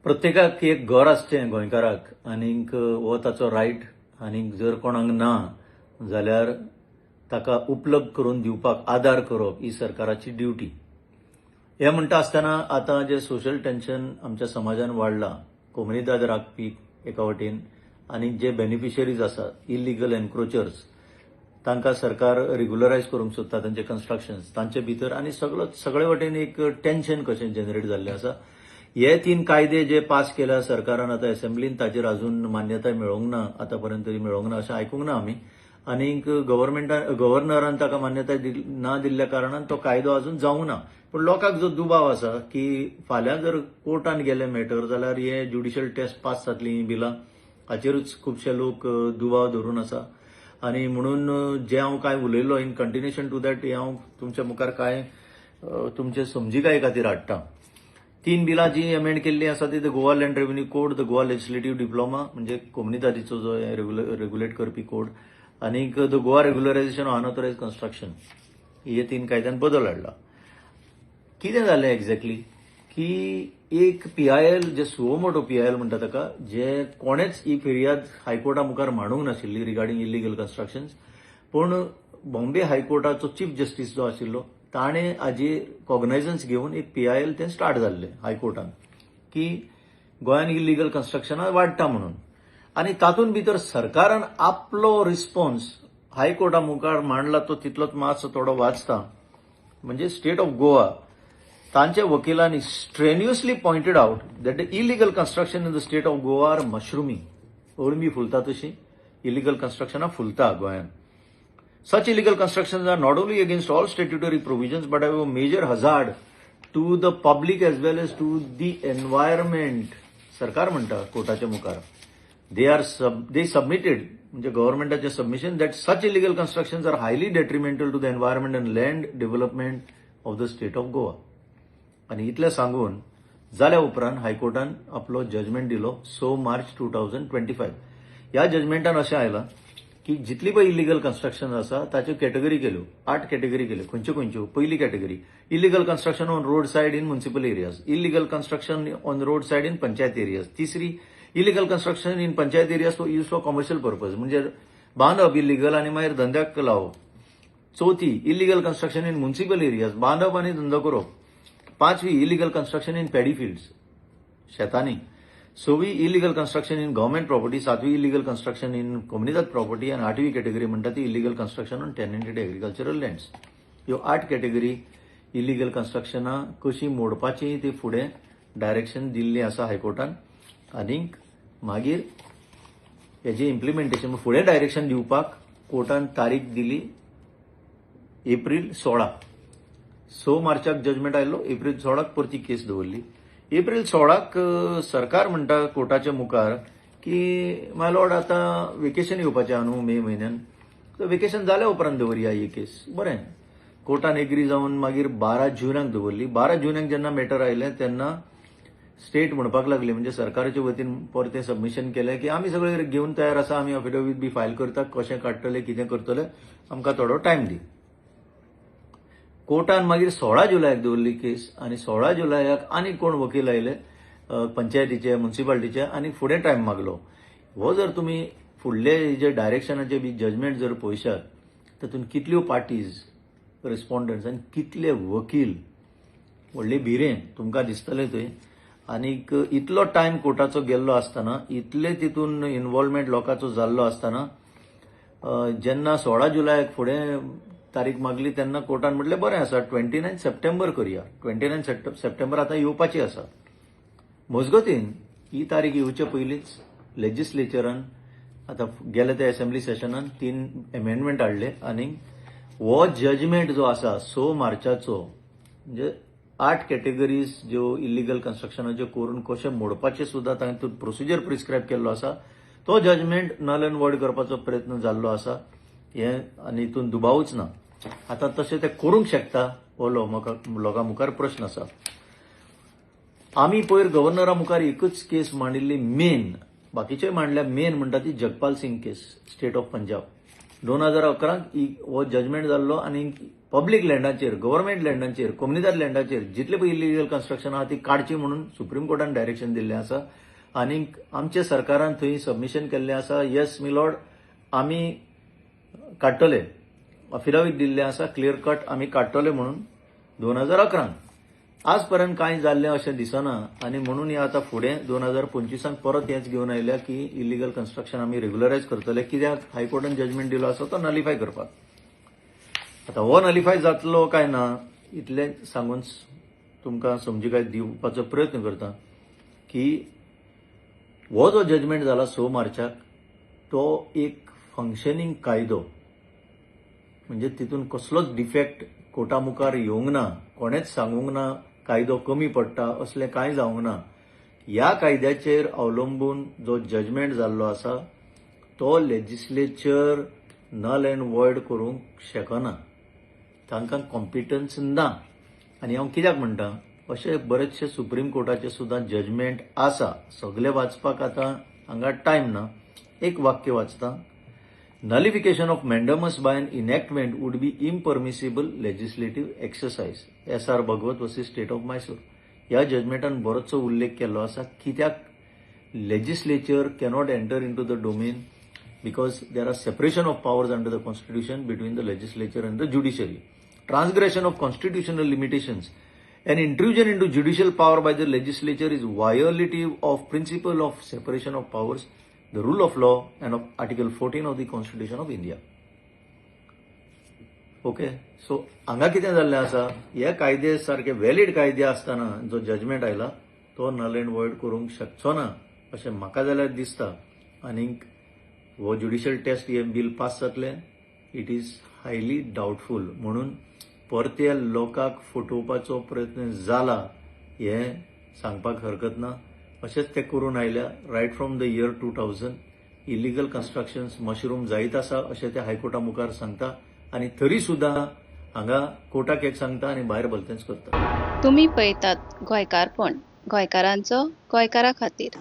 प्रत्येकाक एक घर आसचें गोंयकाराक आनीक हो ताचो रायट आनीक जर कोणाक ना जाल्यार ताका उपलब्ध करून दिवपाक आदार करप ही सरकाराची ड्युटी. हें म्हणटा आसतना आतां जें सोशल टेन्शन आमच्या समाजान वाडलां, कोमुनिदाद राखपी एका वटेन आनी जे बेनिफिशरीज आसात इलिगल एनक्रोचर्स, तांकां सरकार रेगुलरायज करूंक सोदता तांचे कन्स्ट्रक्शन्स, तांचे भितर आनी सगळो सगळे वटेन एक टेन्शन कशें जनरेट जाल्लें आसा. हे तीन कायदे जे पास केल्या सरकारान आतां एसेंब्लीन, ताचेर अजून मान्यताय मेळोंक ना, आतां पर्यंत तरी मेळोंक ना अशें आयकूंक ना आमी. आनीक गव्हर्मेंटान, गव्हर्नरान ताका मान्यताय ना दिल्ल्या कारणान तो कायदो अजून जावंक ना. पूण लोकांक जो दुबाव आसा की फाल्यां जर कोर्टान गेले मॅटर जाल्यार हे ज्युडिशियल टेस्ट पास जातली ही बिलां, हाचेरूच खुबशे लोक दुबाव धरून आसा. आनी म्हणून जे हांव कांय उलयलो, इन कंटिन्युएशन टू that, हें हांव तुमच्या मुखार कांय तुमचे समजिकाये खातीर हाडटा. तीन बिलां जी अमेंड केल्लीं आसा ती the Goa Land Revenue Code, the Goa Legislative Diploma म्हणजे कोमुनिदादीचो जो रेग्युलेट करपी कोड, आनीक the Goa Regularisation of Unauthorised Construction, हे तीन कायद्यान बदल हाडला. कितें जालें एग्जॅक्टली की एक पीआयएल जे सुओ मोटो पीआयएल म्हणटा ताका, जे कोणेच ही फिर्याद हायकोर्टा मुखार मांडूंक नाशिल्ली रिगार्डींग इलिगल कन्स्ट्रक्शन्स, पूण बॉम्बे हायकोर्टाचो चीफ जस्टीस जो आशिल्लो ताणें हाजी कॉग्नायझन्स घेवन एक पीआयएल तें स्टार्ट जाल्लें हायकोर्टान की गोंयान इलिगल कन्स्ट्रक्शनां वाडटा म्हणून. आनी तातूंत भितर सरकारान आपलो रिस्पॉन्स हायकोर्टा मुखार मांडला, तो तितलोच मातसो थोडो वाचता. म्हणजे स्टेट ऑफ गोवा तांच्या वकिलांनी strenuously pointed out that the illegal construction in the state of Goa are mushrooming. अळमी फुलता तशी इलिगल कन्स्ट्रक्शनां फुलता गोंयांत. Such illegal constructions are not only against all statutory provisions but have a major hazard to the public as well as to the environment. सरकार म्हणटा कोर्टाच्या मुखार, they submitted, म्हणजे गव्हर्नमेंटाचें submission, that such illegal constructions are highly detrimental to the environment and land development of the state of Goa. आनी इतलें सांगून जाल्या उपरांत हायकोर्टान आपलो जजमेंट दिलो 6 मार्च 2025. ह्या जजमेंटान अशें आयलां की जितली पळय इलिगल कन्स्ट्रक्शन आसा ताच्यो कॅटेगरी केल्यो, आठ कॅटेगरी केल्यो. खंयच्यो खंयच्यो? पयली category, illegal construction on road side in municipal areas, illegal construction on road side in panchayat areas. तिसरी, illegal construction in panchayat areas for use for commercial purpose, म्हणजे बांदप इलिगल आनी मागीर धंद्याक लावप. चवथी, illegal construction in municipal areas, बांदप आनी धंदो करप. पांचवी, illegal construction in paddy fields, शेतांनी. सवी, illegal construction in government property. सातवी, illegal construction in comunidade property. आनी आठवी कॅटेगरी म्हणटा ती illegal construction on tenanted agricultural lands. ह्यो आठ कॅटेगरी इलिगल कन्स्ट्रक्शनां कशी मोडपाची ती फुडें डायरेक्शन दिल्ली आसा हायकोर्टान. आनीक मागीर हेजें इम्प्लिमेंटेशन फुडें डायरेक्शन दिवपाक कोर्टान तारीख दिली एप्रील 16. 6 मार्चाक जजमेंट आयलो, एप्रील 16क परती केस दवरली. एप्रील 16क सरकार म्हणटा कोर्टाच्या मुखार की माय लॉर्ड, आतां वेकेशन येवपाचें आहा न्हू मे म्हयन्यान, सो वेकेशन जाल्या उपरांत दवरया ही केस. बरें, कोर्टान एग्री जावन मागीर 12 जुनाक दवरली. 12 जुनाक जेन्ना मॅटर आयलें तेन्ना स्टेट म्हणपाक लागली, म्हणजे सरकाराच्या वतीन परतें सबमिशन केलें की आमी सगळे घेवन तयार आसा, आमी अफिडेवीट बी फायल करता, कशें काडटले, कितें करतले, आमकां थोडो टायम दी. कोर्टान मागीर 16 जुलयाक दवरली केस आनी 16 जुलयाक आनीक कोण वकील आयले पंचायतीचे, मुन्सिपाल्टीचे आनी फुडें टायम मागलो. हो जर तुमी फुडले जे डायरेक्शनाचे बी जजमेंट जर पळयशात, तातूंत कितल्यो पार्टीज रिस्पॉन्डंट्स आनी कितले वकील, व्हडलें भिरें तुमकां दिसतलें थंय. आनीक इतलो टायम कोर्टाचो गेल्लो आसतना, इतले तितून इन्वॉल्वमेंट लोकांचो जाल्लो आसतना, जेन्ना 16 जुलयाक फुडें तारीख मागली तेन्ना कोर्टान म्हटलें बरें आसा, 29 सप्टेंबर करया. 29 सप्टेंबर आतां येवपाची आसा. मजगतीन ही तारीख येवचे पयलींच लेजिस्लेचरान आतां गेले त्या असेंब्ली सेशनान तीन एमेंडमेंट हाडले आनी हो जजमेंट जो आसा 6 मार्चाचो, म्हणजे आठ कॅटेगरीज ज्यो इलिगल कन्स्ट्रक्शनाच्यो करून कशें मोडपाचें सुद्दां तातूंत प्रोसिजर प्रिस्क्रायब केल्लो आसा, तो जजमेंट नल एंड वॉयड करपाचो प्रयत्न जाल्लो आसा हें आनी हितून दुबावूच ना. आतां तशें ते करूंक शकता हो लोकां मुखार प्रश्न आसा. आमी पयर गव्हर्नरा मुखार एकूच केस मांडिल्ली मेन, बाकीचे मांडल्या, मेन म्हणटा ती जगपाल सिंग केस, स्टेट ऑफ पंजाब. 2011क हो जजमेंट जाल्लो आनी पब्लीक लँडाचेर, गव्हर्मेंट लँडाचेर, कोमुनिदाद लँडाचेर जितले पळय इलिगल कन्स्ट्रक्शन आहा ती काडची म्हणून सुप्रीम कोर्टान डायरेक्शन दिल्लें आसा. आनीक आमच्या सरकारान थंय सबमिशन केल्लें आसा, येस मिलॉर्ड, आमी काडटले. अफिडावीट दिल्लें आसा क्लियर कट, आमी काडटले म्हणून 2011. आज पर्यंत कांय जाल्लें अशें दिसना. आनी म्हणून हे आतां फुडें 2025 परत हेंच घेवन आयल्या की इलिगल कन्स्ट्रक्शन आमी रेग्युलरायज करतले, कित्याक हायकोर्टान जजमेंट दिलो आसा तो नलिफाय करपाक. आतां हो नलिफाय जातलो काय ना, इतलें सांगून तुमकां समजिकाय दिवपाचो प्रयत्न करता की हो जो जजमेंट जाला 6 मार्चाक, तो एक फंक्शनींग कायदो, म्हणजे तितून कसलोच डिफेक्ट कोर्टा मुखार येवंक ना, कोणेच सांगूंक ना कायदो कमी पडटा, असलें कांय जावंक ना. ह्या कायद्याचेर अवलंबून जो जजमेंट जाल्लो आसा तो लेजिस्लेचर नल अँड वॉयड करूंक शकना, तांकां कॉम्पिटन्स ना. आनी हांव कित्याक म्हणटा अशें, बरेचशे सुप्रीम कोर्टाचे सुद्दां जजमेंट आसा. सगळे वाचपाक आतां हांगा टायम ना, एक वाक्य वाचता. Nullification of mandamus by an enactment would be impermissible legislative exercise. S R Bhagwat versus State of Mysore. ह्या जजमेंटान बरोचसो उल्लेख केल्लो आसा कित्याक legislature cannot enter into the domain, because there are separation of powers under the constitution between the legislature and the judiciary. Transgression of constitutional limitations and intrusion into judicial power by the legislature is violative of principle of separation of powers, the rule of law and of Article 14 of the Constitution of India. Okay, so हांगा कितें जाल्लें आसा, हे कायदे सारके valid कायदे आसतना जो जजमेंट आयला तो नल अँड वॉयड करूंक शकचो ना अशें म्हाका जाल्यार दिसता. आनीक हो ज्युडिशियल टेस्ट हे बील पास जातलें, it is highly doubtful. म्हणून परते लोकांक फटोवपाचो प्रयत्न जाला हें सांगपाक हरकत ना. अशेंच ते करून आयल्या right from the year 2000. Illegal constructions mushroom जायत आसा अशें ते हायकोर्टा मुखार सांगता आनी तरी सुद्दां हांगा कोर्टाक एक सांगता आनी भायर भलतेंच करता. तुमी पळयतात गोंयकारपण, गोंयकारांचो गोंयकारा खातीर.